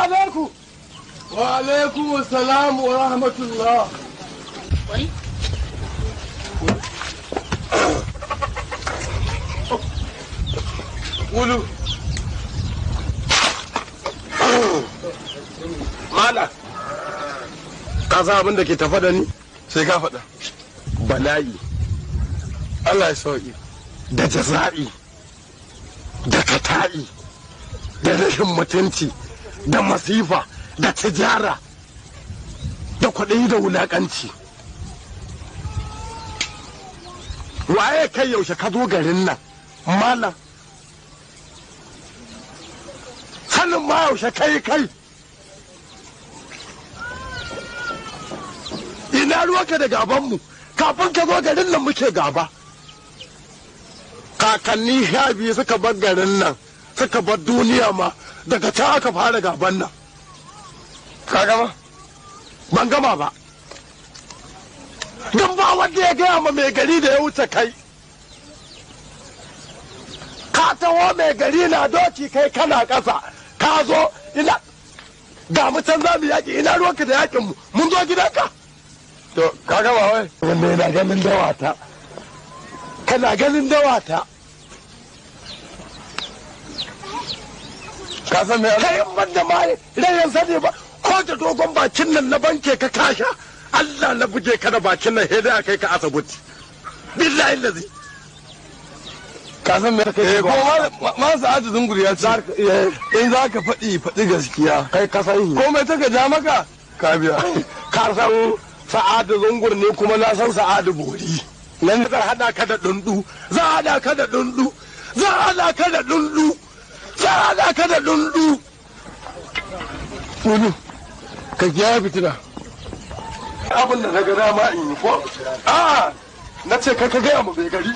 Alaikum. Wa alaikum assalam wa rahmatullah. Wai? Wulu. Mala. Ka san abin da ke tafa da ni? Sai ka faɗa. Bala'i. Allah ya sauki. Da jaza'i. Da kata'i. Da rashin mutunci. Da masifa. Da tijara. Da kwaɗayi da wulaƙanci. Waye kai yaushe ka zo garin nan? Malam. Sanin ma yaushe kai kai. Ina ruwanka da gabanmu, kafin ka zo garin nan muke gaba. Kakanni 12 suka bar garin nan, suka bar duniya ma, daga can aka fara gaban nan. Ka gama? Ban gama ba. Don ba wanda ya gaya ma mai gari da ya wuce kai. Ka taho mai gari na doki kai kana ƙasa, ka zo ina ga mu can za mu yaƙi, ina ruwanka da yaƙin mu, mun zo gidanka. To, ka gama wai? Wanda yana ganin dawata. Kana ganin dawata. Ka san me kai in ban da ma rayan sani ba, ko da dogon bakin nan na banke ka kasha, Allah na buge ka da bakin nan sai dai a kai ka asibiti. Billahi lazi. Ka san me kai ko ma Sa'adu Zungur ya ce in za ka faɗi faɗi gaskiya. Kai ka san komai ta ka ja maka ka biya. Ka san Sa'adu Zungur ne kuma na san Sa'adu Bori. Nan zan hada ka da dundu, zan hada ka da dundu, zan hada ka da dundu, zan hada ka da dundu. Wani, ka kiyaye fitina. Abin da na ga dama in yi ko? A'a, na ce kai ka gaya mu bai gari.